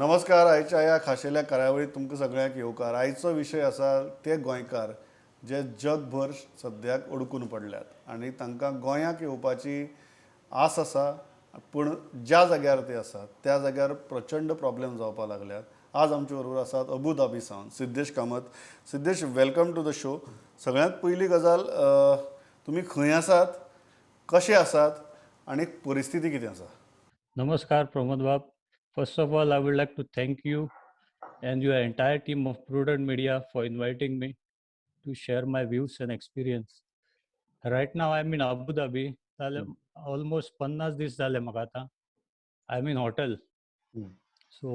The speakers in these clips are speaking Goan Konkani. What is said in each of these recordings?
नमस्कार. आयच्या ह्या खाशेल्या कार्यावळीत तुमकां सगळ्यांक येवकार. आयचो विशय आसा ते गोंयकार जे जगभर सद्याक अडकून पडल्यात आनी तांकां गोंयाक येवपाची आस आसा, पूण ज्या जाग्यार ते आसात त्या जाग्यार प्रचंड प्रॉब्लेम जावपाक लागल्यात. आज आमचे बरोबर आसात अबू धाबी सावन Siddhesh Kamat. Siddhesh, welcome to the show. सगळ्यांत पयली गजाल, तुमी खंय आसात, कशे आसात आनी परिस्थिती कितें आसा? नमस्कार प्रमोद बाब. First of all, I would like to thank you and your entire team of Prudent Media for inviting me to share my views and experience. Right now I am in Abu Dhabi. जाले ऑलमोस्ट 50 दीस जाले म्हाका आतां. I am in hotel. So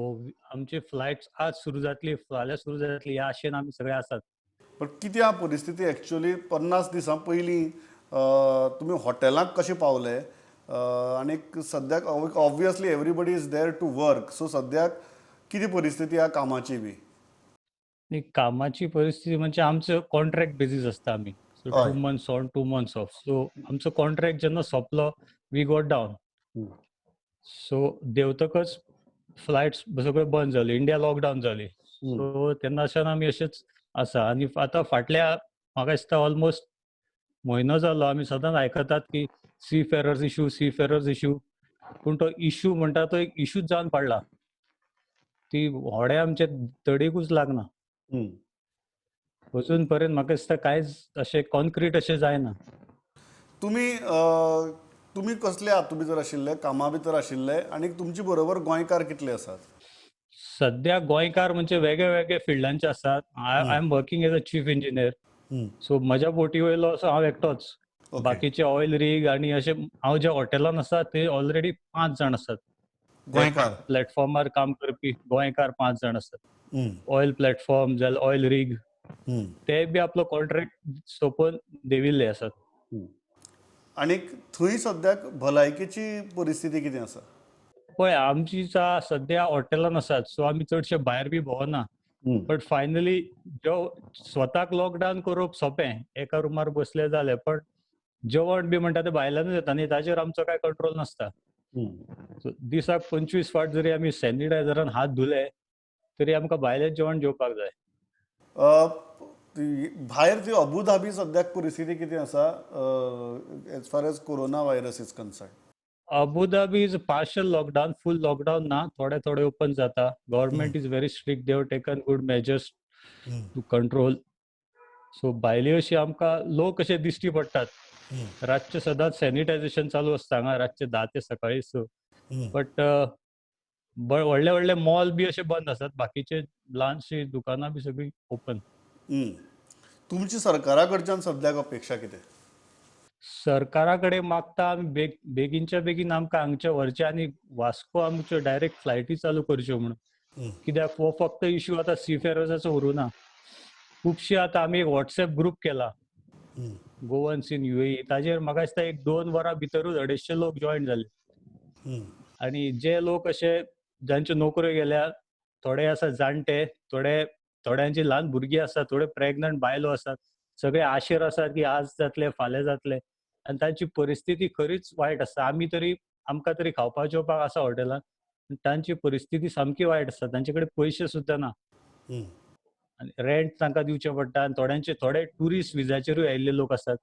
आमची फ्लायट्स आज सुरू जातली, फाल्यां सुरू जातली ह्या आशेन आमी सगळे आसात. पण कितें आहा परिस्थिती एक्चुअली? 50 दिसां पयलीं तुमी हॉटेलांत कशें पावले आनी सद्याक obviously everybody is there to work, so सद्याक कितें परिस्थिती आहा कामाची बी? न्ही, कामाची परिस्थिती म्हणजे आमचो कॉन्ट्रॅक्ट बेजीस आसता आमी. So 2 months on, 2 months off. So आमचो कॉन्ट्रॅक्ट जेन्ना सोंपलो, we got down. सो देंवतकच फ्लायट्स सगळ्यो बंद जाल्यो, इंडिया लॉकडावन जाली. सो तेन्नाच्यान आमी अशेच आसा आनी आतां फाटल्या म्हाका दिसता ऑलमोस्ट म्हयनो जालो, आमी सदांच आयकतात की seafarers issue, seafarers issue. पूण तो इशू म्हणटा तो एक इशूच जावन पडला. ती व्हडें आमचे तडीकूच लागना. अजून पर्यंत म्हाका दिसता कांयच अशें कॉन्क्रीट अशें जायना. तुमी कसले हातूंत भितर आशिल्ले, कामा भितर आशिल्ले आनी तुमचे बरोबर गोंयकार कितले आसात? सद्या गोंयकार म्हणजे वेगळे वेगळे फिल्डांचे आसात. I am working as a chief engineer, so म्हज्या बोटी वयलो असो हांव एकटोच. बाकीचे ऑयल रीग आनी अशे हांव ज्या हॉटेलान आसा ते ऑलरेडी पांच जाण आसात. गोंयकार? प्लॅटफॉर्मार काम करपी गोंयकार पांच जाण आसात. ऑयल प्लॅटफॉर्म जाल्यार ऑयल रीग, ते बी आपलो कॉन्ट्रॅक्ट सोंपोवन देविल्ले आसात. आनी थंय सद्याक भलायकेची परिस्थिती कितें आसा? पळय, आमची सद्या हॉटेलान आसात, सो आमी चडशे भायर बी भोंवना. बट फायनली जेव स्वताक लॉकडावन करप सोंपें, एका रुमार बसले जालें. पण जेवण बी म्हणटा तें भायल्यानूच येता न्ही, ताजेर आमचो कांय कंट्रोल नासता. सो दिसाक 25 फावट जरी आमी सॅनिटायझरान हात धुले तरी आमकां भायलें जेवण जेवपाक जाय. भायर ती अबू धाबी सद्याक परिस्थिती कितें आसा as far as corona virus is concern? Abu Dhabi is partial lockdown, full lockdown ना. थोडे थोडे ओपन जाता. Government is very strict, they have taken good measures to control. So भायली अशी आमकां लोक अशे दिश्टी पडटात. रातचे सदांच सॅनिटायझेशन चालू आसता हांगा, रातचे 10 ते सकाळी 6. बट व्हडले व्हडले मॉल बी अशे बंद आसात, बाकीचे ल्हानशी दुकानां बी सगळीं ओपन. तुमची सरकारा कडच्यान सद्याक अपेक्षा कितें? सरकारा कडेन मागता आमी बेगीनच्या बेगीन आमकां हांगचे व्हरचे आनी वास्को आमच्यो डायरेक्ट फ्लायटी चालू करच्यो म्हणून. कित्याक हो फक्त इशू आतां सी फेरर्साचो उरूना. खुबशी आतां आमी एक वॉट्सएप ग्रूप केला, गोवन्स इन युएई, ताजेर म्हाका दिसता एक 2 वरां भितरूच 250 लोक जॉयन जाले. आनी जे लोक अशे जांच्यो नोकऱ्यो गेल्या, थोडे आसा जाणटे, थोड्यांची ल्हान भुरगीं आसात, थोडे प्रेग्नंट बायलो आसात, सगळे आशेर आसात की आज जातले, फाल्यां जातले. आनी तांची परिस्थिती खरीच वायट आसा. आमी तरी आमकां तरी खावपा जेवपाक आसा हॉटेलान, पूण तांची परिस्थिती सामकी वायट आसा. तांचे कडेन पयशे सुद्दां ना आनी रेंट तांकां दिवचें पडटा. आनी थोड्यांचे थोडे ट्युरिस्ट विजाचेरूय आयिल्ले लोक आसात,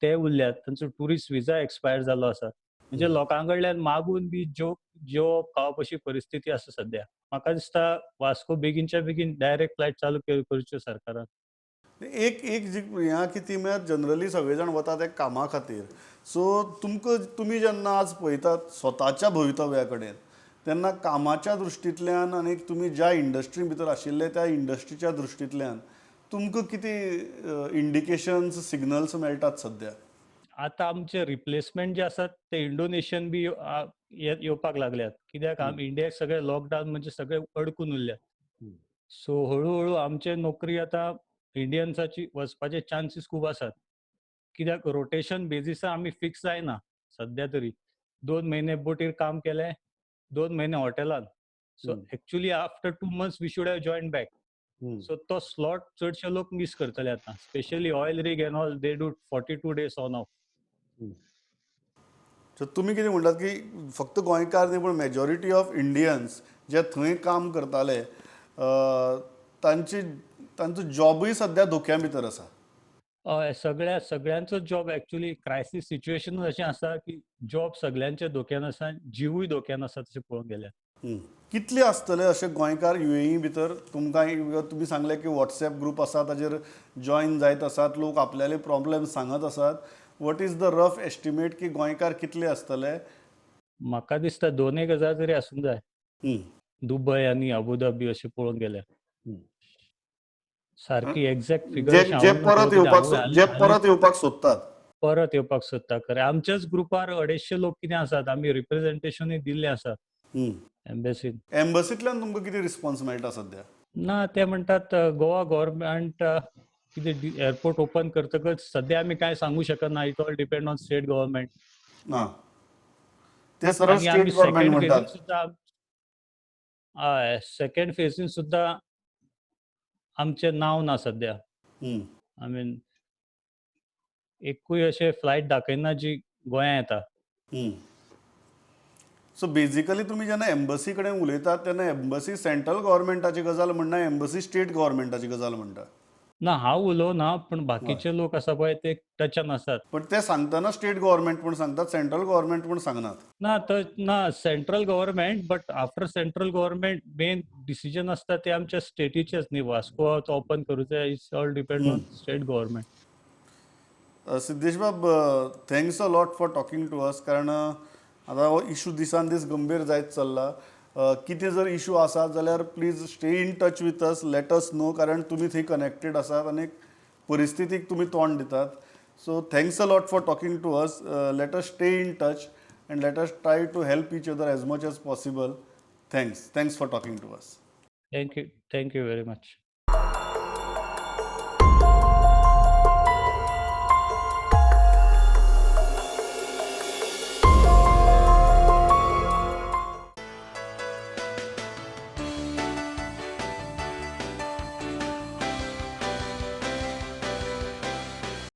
ते उरल्यात, तांचो ट्युरिस्ट विजा एक्सपायर जाल्लो आसा. म्हणजे लोकां कडल्यान मागून बी जेवप खावप अशी परिस्थिती आसा सद्या. म्हाका दिसता वास्को बेगीनच्या बेगीन डायरेक्ट फ्लायट चालू करच्यो सरकारान. एक एक जी हें की ती म्हळ्यार जनरली सगळे जाण वता ते कामा खातीर. सो तुमकां तुमी जेन्ना आज पळयतात स्वताच्या भवितव्या कडेन, तेन्ना कामाच्या दृश्टींतल्यान आनी तुमी ज्या इंडस्ट्री भितर आशिल्ले त्या इंडस्ट्रीच्या दृश्टींतल्यान तुमकां कितें इंडिकेशन्स, सिग्नल्स मेळटात सद्या? आतां आमचे रिप्लेसमेंट जे आसात ते इंडोनेशियन बी येवपाक लागल्यात. कित्याक आमी इंडियाक सगळे लॉकडावन म्हणजे सगळे अडकून उरल्यात. सो हळूहळू आमचे नोकरी आतां इंडियन्साची वचपाचे चान्सीस खूब आसात. कित्याक रोटेशन बेजिसा आमी फिक्स जायना सद्या तरी. 2 म्हयने बोटीर काम केलें, 2 म्हयने हॉटेलान. So actually after 2 months we should have join back. So तो स्लॉट चडशे लोक मीस करतले आतां. Specially oil rig and all, they do 42 days on off. So तुमी कितें म्हणटात की फक्त गोंयकार न्ही, पूण मेजॉरिटी ऑफ इंडियन्स जे थंय काम करताले तांची तांचो जॉबूय सद्या धोक्या भितर आसा. हय, सगळ्यांचो जॉब एक्चुअली क्रायसीस सिच्युएशन अशें आसा की जॉब सगळ्यांच्या धोक्यान आसा, जिवूय धोक्यान आसा तशें पळोवंक गेल्यार. कितले आसतले अशे गोंयकार युएई भितर? तुमकां तुमी सांगलें की वॉट्सएप ग्रूप आसा, ताजेर जॉयन जायत आसात लोक, आपल्याले प्रॉब्लेम सांगत आसात. What is the rough estimate की गोंयकार कितले आसतले? म्हाका दिसता 2-1 हजार तरी आसूंक जाय दुबय आनी अबुधाबी अशें पळोवंक गेल्यार. सारकी एक्झॅक्ट फिगर जे परत येवपाक जे परत येवपाक सोदतात. परत येवपाक सोदता, खरें. आमच्याच ग्रुपार 250 लोक कितें आसात. आमी रिप्रेझेंटेशनूय दिल्लें आसा एम्बेसीन. एम्बसींतल्यान तुमकां कितें रिस्पॉन्स मेळटा सद्या? ना, ते म्हणटात गोवा गव्हर्मेंट कितें एअरपोर्ट ओपन करतकच, सद्या आमी कांय सांगू शकना, it all depend on state government. ना, ते सरळ स्टेट गव्हर्मेंट म्हणटात. सुद्दां, हय, सेकंड फेजीन सुद्दां आमचें नांव ना सद्या. I mean, एकूय अशें फ्लायट दाखयना जी गोंया येता. सो बेजिकली तुमी जेन्ना एम्बसी कडेन उलयतात तेन्ना एम्बसी सेंट्रल गव्हर्मेंटाची गजाल म्हणना, एम्बसी स्टेट गव्हर्मेंटाची गजाल म्हणटा. ना, हांव उलोवना, पूण बाकीचे लोक आसा पळय ते टचान आसात. पण ते सांगतना स्टेट गव्हर्मेंट म्हूण सांगतात, सेंट्रल गव्हर्मेंट म्हूण सांगनात. ना, तर ना, central government, but after central government main decision आसता ते आमच्या स्टेटीचेच न्ही. वास्को ओपन करूं जाय, it's all depend on state government. Siddhesh Bab, thanks a lot for talking to us, कारण आतां हो इशू दिसान दीस गंभीर जायत चल्ला. कितें जर इशू आसा जाल्यार please stay in touch with us, let us know, कारण तुमी थंय कनेक्टेड आसात आनी परिस्थितीक तुमी तोंड दितात. So thanks a lot for talking to us. Let us stay in touch and let us try to help each other as much as possible. Thanks, thanks for talking to us. Thank you, thank you very much.